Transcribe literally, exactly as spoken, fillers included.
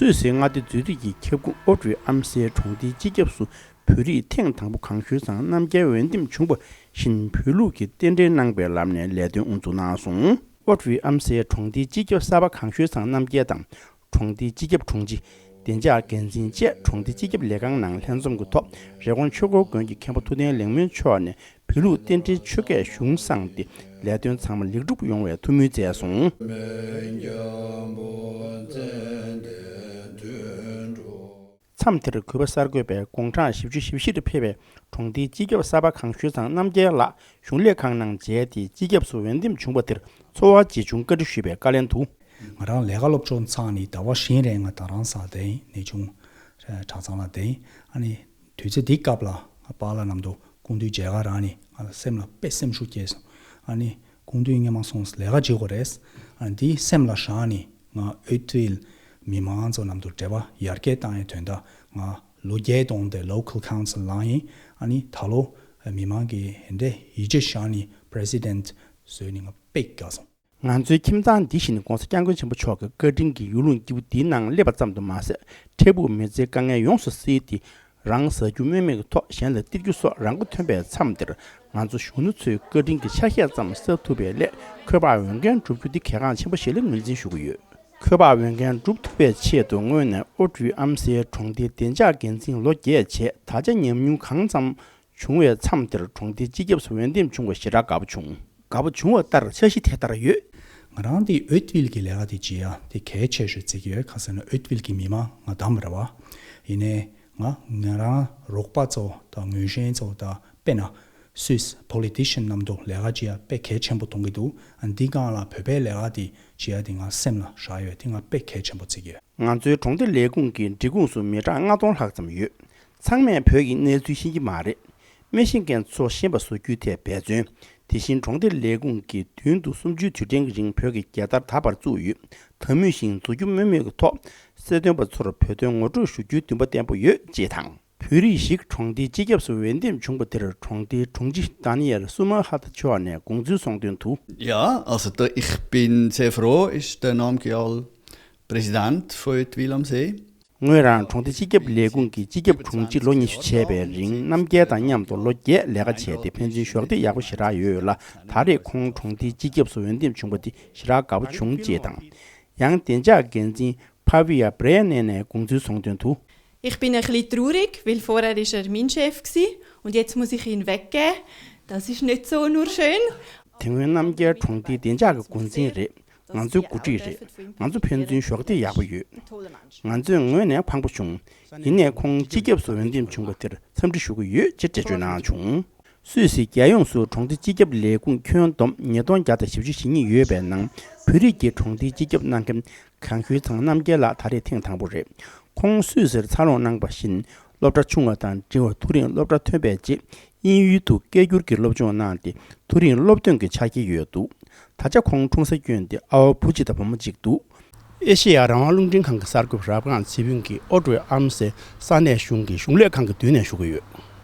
སུད་སིའི་མངའ་སྡེ་འཛུལ་སྒྲིག་གི་ཁྱབ་ཁོངས་ཨོ་ཊི་ཨམ་སའི་གྲོང་སྡེའི་སྤྱི་ཁྱབ་སུ་བོད་རིགས་ཐེངས་དང་པོ་གང་ཤུལ་ཚང་རྣམ་རྒྱལ་འོས་འདེམས་བྱུང་བ་བཞིན་བོད་ལུགས་ཀྱི་རྟེན་འབྲེལ་གནང་པའི་ལམ་ནས་ལས་དོན་དབུ་འཛུགས་གནང་སོང་། ཨོ་ཊི་ཨམ་སའི་གྲོང་སྡེའི་སྤྱི་ཁྱབ་གསར་པ་གང་ཤུལ་ཚང་རྣམ་རྒྱལ་དང་། གྲོང་སྡེའི་སྤྱི་ཁྱབ་དྲུང་ཆེ། བདེ་འཇགས་འགན་འཛིན་བཅས་གྲོང་སྡེའི་སྤྱི་ཁྱབ་ལས་ཁང་ནང་ལྷན་འཛོམས་ཀྱི་ཐོག་རི་ཀོན་ཆོས་འཁོར་དགོན་གྱི་མཁན་པོ་ཐུབ་བསྟན་ལེགས་སྨོན་མཆོག་ནས་བོད་ལུགས་རྟེན་འབྲེལ་ཆོས་སྐད་གཞུང་བསྲངས་ཏེ་ལས་དོན་ཚང་མ་ལེགས་གྲུབ་ཡོང་བའི་ཐུགས་སྨོན་བསྩལ་སོང་། མཚམས་དེར་གུས་པ་གསར་འགོད་པས་དགུང་གྲངས་བཞི་བཅུ་ཞེ་བཞི་ལ་ཕེབས་པའི་གྲོང་སྡེའི་སྤྱི་ཁྱབ་གསར་པ་གང་ཤུལ་ཚང་རྣམ་རྒྱལ་ལགས་གཞུང་ལས་ཁང་ནང་མཇལ་ཏེ་སྤྱི་ཁྱབ་སུ་འོས་འདེམས་བྱུང་བ་དེར་ཚོར་བ་ཇེ་ཆུང་བཀའ་འདྲི་ཞུས་པའི་བཀའ་ལན་དུ། ང་རང་ལས་ཀ་སློབ་སྦྱོང་ཚར་ནས་ཟླ་བ་བཞི་རིང་ང་རྡ་རམ་ས་ལ་བསྡད་ཡིན། གནས་ཆུང་གྲྭ་ཚང་ལ་བསྡད་ཡིན། ཨ་ནི་དུས་ཚོད་འདི་སྐབས་ལ་ང་པཱ་ལགས་མཉམ་དུ་སྐུ་མདུན་མཇལ་ཁ་རག་ནས་ང་ལ་སེམས་ལ་དཔེ་སེམས་ཤུགས་སྐྱེས་སོང་། ཨ་ནི་སྐུ་མདུན་སྔོན་མ་སོང་ལས་ཀ་བྱེད་དགོས་རེད། ཨ་ནི་འདི་སེམས་ལ་བཞག་ནས་ང་ཨོ་ཊི་ཝིལ་མི་མང་ཚོ་མཉམ་དུ་འབྲེལ་བ་ཡར་རྒྱས་བཏང་ཡའི་དོན་དག་ང་ལོ་བརྒྱད་གཏོང་སྟེ་local council ལངས་ཡིན། ཨ་ནི་ད་ལོ་མི་མང་གི་དེ་འདྲའི་ཡིད་ཆེས་བཞག་ནས་president་བཟོས་ནས་ང་དཔེ་དགའ་སོང་། ང་ཚོའི་ཁྱིམ་ཚང་འདི་བཞིན་༧གོང་ས་༧སྐྱབས་མགོན་ཆེན་པོ་མཆོག་གི་བཀའ་དྲིན་གྱི་ཡུལ་ལུང་སྐྱིད་པོ་འདིའི་ནང་སླེབས་པ་ཙམ་དུ་མ་ཟད། འཕྲལ་ཕུགས་མི་ཚེའི་དཀའ་ངལ་ཡོངས་སུ་སེལ་ཏེ། རང་ཟ་རྒྱུ་སྨོས་མེད་ཀྱི་ཐོག་གཞན་ལ་སྟེར་རྒྱུ་སོགས་རང་མགོ་ཐོན་པའི་མཚམས་འདིར། ང་ཚོ་གཞོན་ནུ་ཚོས་བཀའ་དྲིན་གྱི་ཆ་ཤས་ཙམ་བསགས་ཐུབ་པའི་སླད། འཁོས་དཔག་འོས་འགན་བསྒྲུབ་རྒྱུ་འདི་གལ་འགངས་ཆེན་པོ་ཞིག་ལ་ངོས་འཛིན་ཞུ་གི་ཡོད། འཁོས་དཔག་འོས་འགན་བསྒྲུབ་ཐུབ་པའི་ཆེད་དུ་སྔོན་ནས་ཨོ་ཊི་ཨམ་སའི་གྲོང་སྡེའི་བདེ་འཇགས་འགན་འཛིན་ལོ་བརྒྱད་བྱས། ད་ཆ་ཉམས་མྱོང་གང་ཙམ་བྱུང་བའི་མཚམས་དེར་གྲོང་སྡེའི་སྤྱི་ཁྱབ་སུ་འོས་འདེམས་བྱུང་བ་ཞེ་དྲག་དགའ་པོ་བྱུང་། དགའ་པོ་བྱུང་བ་ལྟར་འཆར་གཞི་དེ་ལྟར་ཡོད། ང་རང་དེ་ཨོ་ཊི་ཝིལ་གྱི་ལས་ཀ་དེ་བྱེད་ཡ་དེ་གལ་ཆེ་ཤོས་བརྩི་གི་ཡོད། ག་ཟེར་ན་ཨོ་ཊི་ཝིལ་གྱི་མི་མང་ང་དམ་རེད་བ། ཡིན་ནའི་ང་ང་རང་རོགས་པ་ཚོ་དང་ངོས་ཞན་ཚོ་དང་དཔེར་ན་སུད་སི་politician་རྣམས་དང་ལས་ཀ་བྱེད་ཡ་དཔེ་གལ་ཆེན་པོ་མཐོང་གི་འདུག་ཨ་འདི་སྒང་ལ་བོད་པའི་ལས་ཀ་དེ་བྱེད་ཡ་དེ་ང་སེམས་ལ་བཞག་ཡོད། དེ་ང་དཔེ་གལ་ཆེན་པོ་བརྩི་གི་ཡོད། ང་ཚོའི་གྲོང་སྡེ་ལས་ཁུངས་ཀྱི་འབྲེལ་ཁུངས་སུ་མི་གྲངས་ལྔ་སྟོང་ལྷག་ཙམ་ཡོད། ཚང་མས་བོད་ཀྱི་གནས་ཚུལ་ཤེས་ཀྱི་མ་རེད། མི་ཤེས་མཁན་ཚོ་ཤེས་པ་བཟོ་རྒྱུའི་ཐད་འབད་བརྩོན། དེ་བཞིན་གྲོང་སྡེ་ལས་ཁུངས་ཀྱིས་མདུན་དུ་གསུམ་བཅུའི་དུས་དྲན་གྱི་རིང་བོད་ཀྱི་རྒྱལ་དར་དག་པར་བཙུགས་ཡོད། ད་མུས་ཤིང་འཛུགས་སྐྱོང་མུ་མེད་ཀྱི་ཐོག་སྲིད་དོན་པ་ཚོར་བོད་དོན་ངོ་སྤྲོད་ཞུ་རྒྱུའི་འདུན་པ་བརྟན་པོ་ཡོད་ཅེས་དང་། བོད་རིགས་ཤིག་གྲོང་སྡེའི་སྤྱི་ཁྱབ་སུ་འོས་འདེམས་བྱུང་པ་དེར་གྲོང་སྡེའི་དྲུང་ཆེ་ཌ་ནི་ཨེལ་སུ་མ་ཧ་ཐ་མཆོག་ནས་དགོངས་ཚུལ་གསུངས་དོན་དུ། Ja, also da, ich bin sehr froh, ist der Namgyal Präsident von Ötwil am See. ངོས་རང་གྲོང་སྡེ་སྤྱི་ཁྱབ་ལས་ཁུངས་ཀྱི་སྤྱི་ཁྱབ་དྲུང་ཆེ་ལོ་ཉི་ཤུ་བྱས་པའི་རིང་རྣམ་རྒྱལ་དང་མཉམ་དུ་ལོ་བརྒྱད་ལས་ཀ་བྱས་ཏེ་ཕན་ཚུན་གཞོགས་འདེགས་ཡག་པོ་ཞེ་དྲག་ཡོད་ལ། ད་རེས་ཁོང་གྲོང་སྡེའི་སྤྱི་ཁྱབ་སུ་འོས་འདེམས་བྱུང་བ་འདི་ཞེ་དྲག་དགའ་པོ་བྱུང་ཅེས་དང་། ཡང་བདེ་འཇགས་འགན་འཛིན་Pavia Brennan་ནས་དགོངས་ཚུལ་གསུངས་དོན་དུ། Ich bin ein bisschen traurig, weil vorher ist er mein Chef gewesen und jetzt muss ich ihn weggeben. Das ist nicht so nur schön. དེ་སྔོན་རྣམ་རྒྱལ་གྲོང་སྡེའི་བདེ་འཇགས་ཀྱི་འགོ་འཛིན་རེད། ང་ཚོའི་འགོ་ཁྲིད་རེད། ང་ཚོ་ཕན་ཚུན་གཞོགས་འདེགས་ཡག་པོ་ཡོད། ང་ཚོའི་ངོས་ནས་ཕངས་པོ་བྱུང་། ཡིན་ནའི་ཁོང་སྤྱི་ཁྱབ་སུ་འོས་འདེམས་བྱུང་བ་དེར་འཚམས་འདྲི་ཞུ་གི་ཡོད་ཅེས་འགྲེལ་བརྗོད་གནང་བྱུང་། སུད་སིའི་རྒྱལ་ཡོངས་སུ་གྲོང་སྡེ་སྤྱི་ཁྱབ་ལས་ཁུངས་ཁྱོན་བསྡོམས་ཉིས་སྟོང་བརྒྱ་དང་བཞི་བཅུ་ཞེ་གཉིས་ཡོད་པའི་ནང་བོད་རིགས་ཀྱི་གྲོང་སྡེའི་སྤྱི་ཁྱབ་གནང་མཁན་གང་ཤུལ་ཚང་རྣམ་རྒྱལ་ལགས་ད་རེས་ཐེངས་དང་པོ་རེད། ཁོང་སུད་སིར་འཚར་ལོངས་གནང་པ་བཞིན་སློབ་གྲྭ་ཆུང་བ་དང་འབྲིང་བ་མཐོ་རིམ་སློབ་གྲྭ་ཐོན་པའི་རྗེས་དབྱིན་ཡུལ་དུ་སྐད་སྒྱུར་གྱི་སློབ་སྦྱོང་གནང་སྟེ་མཐོ་རིམ་སློབ་ཐོན་གྱི་ཆ་རྐྱེན་ཡོད་འདུག་ད་ཆ་ཁོང་འཁྲུངས་ས་ཁྱོན་དེ་ཨ་བ་བུ་གཅིག་དང་བུ་མོ་གཅིག་འདུག་ཨེ་ཤེ་ཡ་རང་དབང་རླུང་འཕྲིན་ཁང་གི་གསར་འགོད་པ་རབ་སྒང་ཚེ་ཕུན་གྱིས་ཨོ་ཀྲུའུ་ཨམ་སའི་ས་གནས་གཞུང་གི་གཞུང་ལས་ཁང་གི་མདུན་ནས་ཞུ་གི་ཡོད།